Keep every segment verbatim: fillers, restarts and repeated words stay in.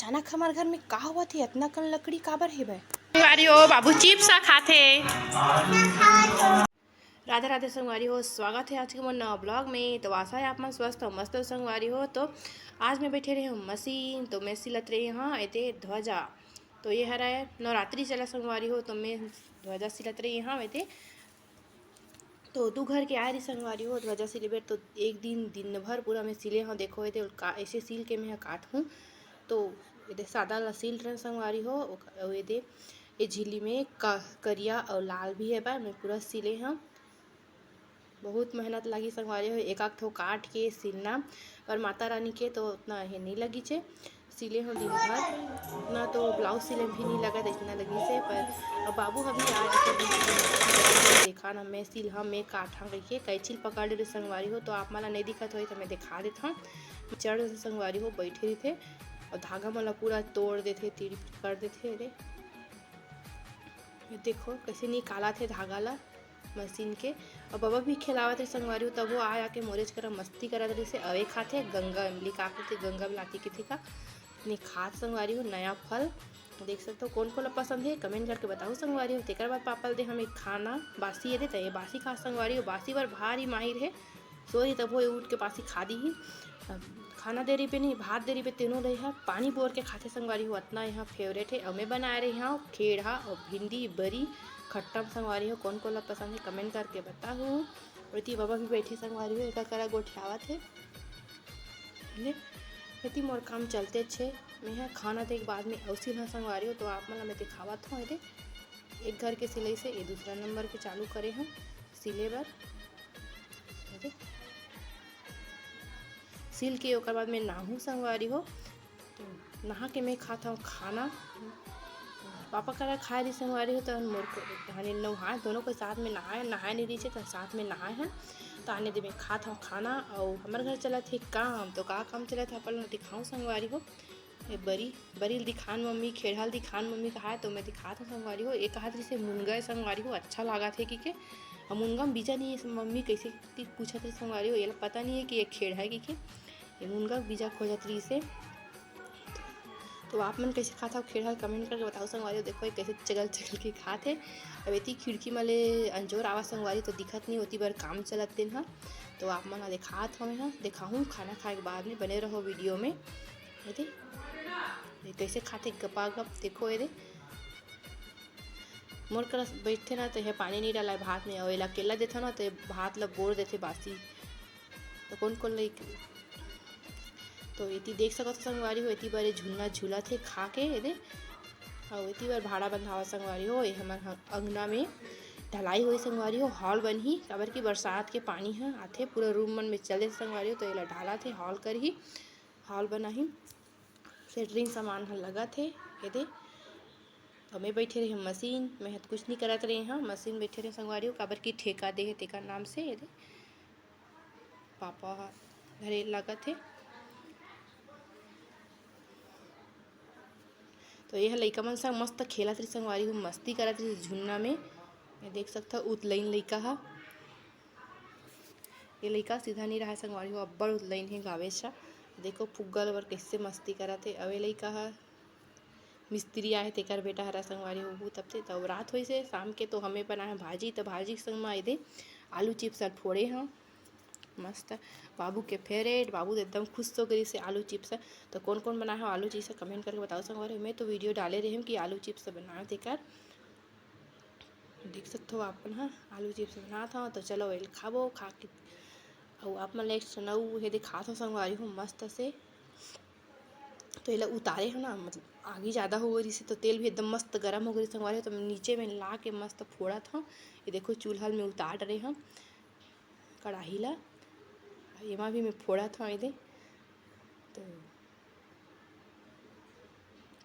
अचानक हमार घर में का होवत हे? अतना कन लकड़ी काबर हेवय? संगवारी हो, बाबू चिप्स ह खाथे। राधे राधे संगवारी हो, स्वागत है आज के मोर नवा ब्लॉग में। तो आशा है आप मन स्वस्थ हो, मस्त हो संगवारी हो। तो आज मैं बैठे रहे हूँ मशीन, तो मैं सिलत रही हूँ एदे ध्वजा। तो ये हरा है नवरात्रि चला संगवारी हो, तो मैं ध्वजा सिलत रही हूँ एदे। तो दू घर के आए रही संगवारी हो ध्वजा सिले बर, तो एक दिन दिन भर पूरा मैं सिले हूँ। देखो एदे का ऐसे सिल के मैं काटहूँ, तो एदे सादा ला सिल रहे संगवारी हो। ओक-, अउ एदे ये झिल्ली में क-, करिया अउ लाल भी है बा, मैं पूरा सिले हूँ। बहुत मेहनत लगी संगवारी हो, एक आध ठो काट के सिलना, पर माता रानी के तो उतना हे नहीं लगी छे। सिले हो दिन भर, उतना तो ब्लाउज सिले भी नहीं लगा, इतना लगी से। पर अब बाबू अभी आज देखा ना, मैं सिल हाँ, मैं काट हाँ कहिके कैंची ल पकड़ ले संगवारी हो, तो आप मन ला नहीं दिखत होई तो मैं दिखा देत हूँ। चढ़ संगवारी हो बैठे रही थे और धागा मन ला पूरा तोड़ देथे, तीर कर देथे रे। ये देखो कैसे निकालत हे धागा ला मशीन के। और बाबा भी खेलावत रहे संगवारी हो, तब वो आ आके मोरेज करा मस्ती करत रहिसे। अवे खाथे गंगा इमली का कथे, गंगा बिलाती कथे का, ने खात संगवारी हो नया फल। देख सकते हो कौन कौन ला पसंद है, कमेंट करके बताओ संगवारी हो। तेकर बाद पापा ल दे हम एक खाना बासी ये देते, ये बासी खा संगवारी हो, बासी बर भारी माहिर है। सोई तब वो उठ के बासी खा दी ही। अब खाना दे रही पे नहीं, भात दे रही पे, तीनों लई है पानी बोर के खाथे संगवारी हो, अतना यहाँ फेवरेट है। और मैं बनाए रही हूँ खेड़हा और भिंडी बरी खट्टा संगवारी हो। कौन कौन ला पसंद है कमेंट करके बताओ। और इति बाबा भी बैठे संगवारी हो, एकर करा गोठियावत है। ले, एती मोर काम चलते छे। मैं ह खाना दे के बाद में अउ सिलहा संगवारी हो, तो आप मन ला मैं दिखावत हूँ। एदे एक घर के सिलाई से ये दूसरा नंबर के चालू करे हूँ सिले बर। एदे सिल के ओकर बाद में नहाहूँ संगवारी हो। तो नहा के मैं खात हूँ खाना। पापा करा खाए रही संगवारी हो, तो मोर को हाने नहाए, दोनों को साथ में नहाए, नहाए नहीं रही छे, तो साथ में नहाए हैं। तो आने दे मैं खात हूँ खाना, और हमारे घर चलत हे काम। तो का काम चलत हे अपन ला दिखाऊँ संगवारी हो। ये बरी, बरी ल दिखान मम्मी, खेड़हा ल दिखान मम्मी कहा है, तो मैं दिखात हूँ संगवारी हो। एक हाथ से मुनगा है संगवारी हो, अच्छा लागत हे कि के। और मुनगा में बीजा नहीं है मम्मी, कैसे ती पूछत रही संगवारी हो, ये ला पता नहीं है कि ये खेड़हा है कि के। ये मुनगा के बीजा खोजत रही से। तो आप मन कैसे खात हो खेड़हा, कमेंट करके बताओ संगवारी हो। देखो ये कैसे चगल चगल के खात है। अब एती खिड़की म ले अंजोर आवा संगवारी, तो दिखत नहीं होती बर काम चलत दिन हा। तो आप मन ला दिखात हूँ, मैं हा दिखाहूँ खाना खाए के बाद में, बने रहो वीडियो में। एदे ये कैसे खाते गपागप, देखो एदे। मोर करा बैठथे ना, तो ये पानी नहीं डाला है भात में, और एला केला देथो ना, तो ये भात ला बोर देथे बासी। तो कौन कौन लई, तो एती देख सकत हो संगवारी हो, एती बारे झुन्ना झूलत हे खा के एदे। और एती बार भाड़ा बंधावा संगवारी हो, ये हमर ह-, अंगना में ढलाई होई संगवारी हो, हॉल बनही, काबर कि बरसात के पानी ह आथे, पूरा रूम मन में चले संगवारी हो, तो एला ढालत हे, हॉल करही, हॉल बनाही। सेटरिंग सामान ह लगत हे एदे। तो मैं बैठे रहे मशीन, मैं ह कुछ नहीं करत रहे, हाँ मशीन बैठे रहे संगवारी हो, काबर कि ठेका दे हे तेकर नाम से एदे। पापा ह धरे लगत हे। तो ये ह लइका मन संग मस्त खेलत रही संगवारी हो, मस्ती करत रही झुन्ना में। ये देख सकत हो उतलइन लइका ह, ये लइका सीधा नहीं रहा संगवारी हो, अब्बड़ उतलइन हे गावेश ह। देखो फुग्गा ल बर कैसे मस्ती करत हे। अउ ये लइका ह मिस्त्री आए हे, तेकर बेटा हरा संगवारी हो, तब से तब रात होइस हे शाम के, तो हमें बनाए भाजी, तो भाजी के संग में एदे आलू चिप्स ल फोड़े हव। मस्त, बाबू के फेवरेट, बाबू तो एकदम खुश हो गई से आलू चिप्स। तो कौन कौन बनाए हो आलू चिप्स, कमेंट करके बताओ संगवारी। मैं तो वीडियो डाले रहे हूँ कि आलू चिप्स बनाए तेकर, देख सकते हो आप मन ह आलू चिप्स बनात हव। तो चलो एल खाबो, खा के अउ आप मन ला एक सुनाऊ हे दिखात हव संगवारी हो मस्त से। तो एला उतारे हो ना, मतलब आगी ज़्यादा हो गई से, तो तेल भी एकदम मस्त गरम हो गई संगवारी हो। तो मैं नीचे में ला के मस्त फोड़त हव। ये देखो चूल्हा में उतार रहे हव कढ़ाई ला, एमा भी मैं फोड़त हव एदे। तो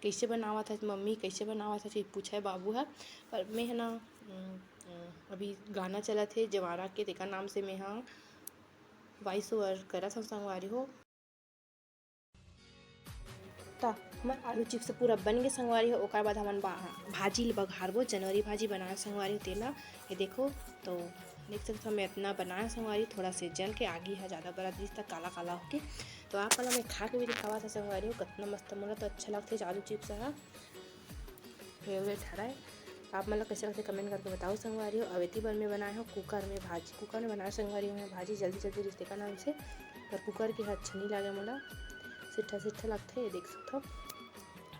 कैसे बनावत हस मम्मी, कैसे बनावत हस, ये पूछे बाबू ह। पर मैं ह ना, अम, अम, अभी गाना चलत हे जवारा के, तेकर नाम से मैं ह वॉइस ओवर करत हव संगवारी हो। त हमर आलू चिप्स पूरा बन गे संगवारी हो। ओकर बाद हमन बा-, भाजी ल बघारबो, जनवरी भाजी बनाए संगवारी हो तेला। ये देखो, तो देख सकत हो, मैं इतना बनाए संगवारी, थोड़ा से जल के आगी ह ज़्यादा बरत दिस त काला काला होके। तो आप मन ला मैं खा के भी दिखावत हँव संगवारी हो, कतना मस्त, मोला तो अच्छा लगथे आलू चिप्स ह। फेवरेट हरय। आप मन ला कइसे लगथे, कमेंट करके बताओ संगवारी हो। अउ एती बर मैं बनाए हँव कुकर में भाजी, कुकर में बनाए संगवारी हो मैं भाजी, जल्दी जल्दी रिश्ते का नाम से, पर कुकर के ह अच्छा नहीं लागे मोला, सिट्ठा सिट्ठा लगथे, ये देख सकत हो।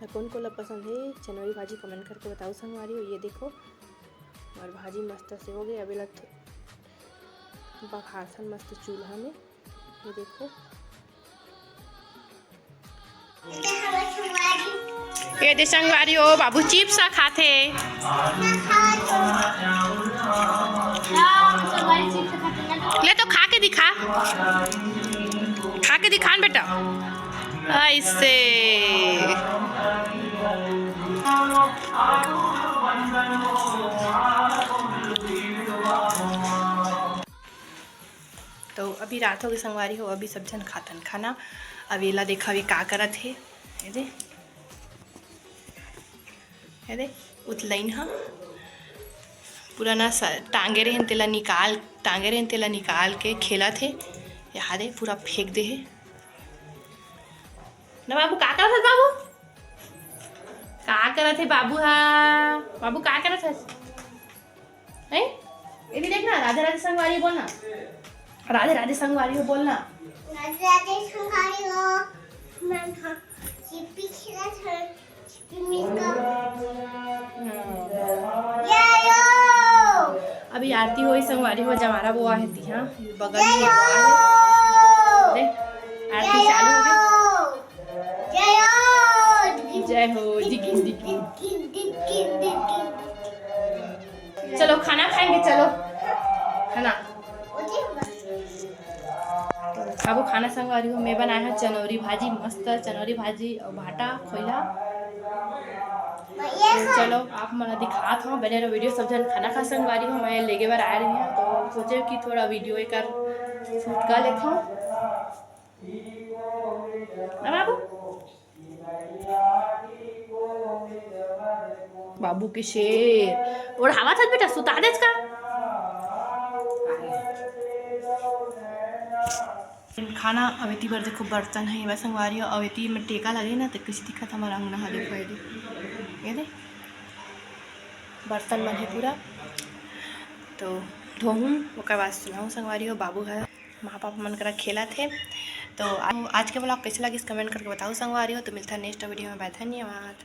अउ कोन कोन ला पसंद हे चनौरी भाजी, कमेंट करके बताओ संगवारी हो। ये देखो, और भाजी मस्त से हो गई। अब एला थो-, बघारथन मस्त चूल्हा में। ये देखो, ये दे संगवारी हो, बाबू चिप्स ह खाथे। ले तो खा के दिखा, खा के दिखा न बेटा। ऐसे। तो अभी रात हो गई संगवारी हो, अभी सब झन खाथन खाना। अब एला देखा, अभी का करत हे। ये दे, ये दे, उतलइन ह पूरा ना स-, टांगे रहेन, तेला निकाल, टांगे रहेन, तेला निकाल के खेलत हे। यहाँ दे, पूरा फेंक दे हे ना बाबू। का करत हस बाबू? का करत हे बाबू हा? बाबू का करत हस? हैं? ये भी देखना, राधे राधे संगवारी बोलना, राधे राधे संगवारी हो बोलना। राधे राधे संगवारी हो। मैं हाँ, चिप्पी खेलत हन, चिप्पी मिस का। ये यो। अभी आरती होई संगवारी हो, जमारा बोआ हे तिहा, बगल में बोआ हे। दे, आरती चालू हो गई। जय हो, जय हो, दिकिन, दिकिन। चलो खाना खाएंगे, चलो खाना। अब खाना संगवारी हो, मैं बनाए हँव चनौरी भाजी, मस्त चनौरी भाजी अउ भाटा खोइला। तो चलो आप मन दिखात हँव, बने रहो वीडियो। सब झन खाना खा संगवारी हो, मैं लेगे बर आए रही हूँ, तो सोचे कि थोड़ा वीडियो एकर शूट कर लेत हँव। ना बाबू, बाबू के शेर। ओढ़ावत हस बेटा, सुता देस का? खाना अब एती बर देखो, बर्तन हे, बस संगवारी हो। अब एती में टेका लगे ना, तो कइसे दिखत हमर अंगना ह, देखो ये दे, ये दे, बर्तन मन हे पूरा। तो धोहूँ, ओकर बाद सुलाहूँ संगवारी हो। बाबू ह माँ पापा मन करा खेलत हे। तो आ-, आज के vlog कइसे लगिस, comment करके बताओ संगवारी हो। तो मिलता है next video में, bye, धन्यवाद।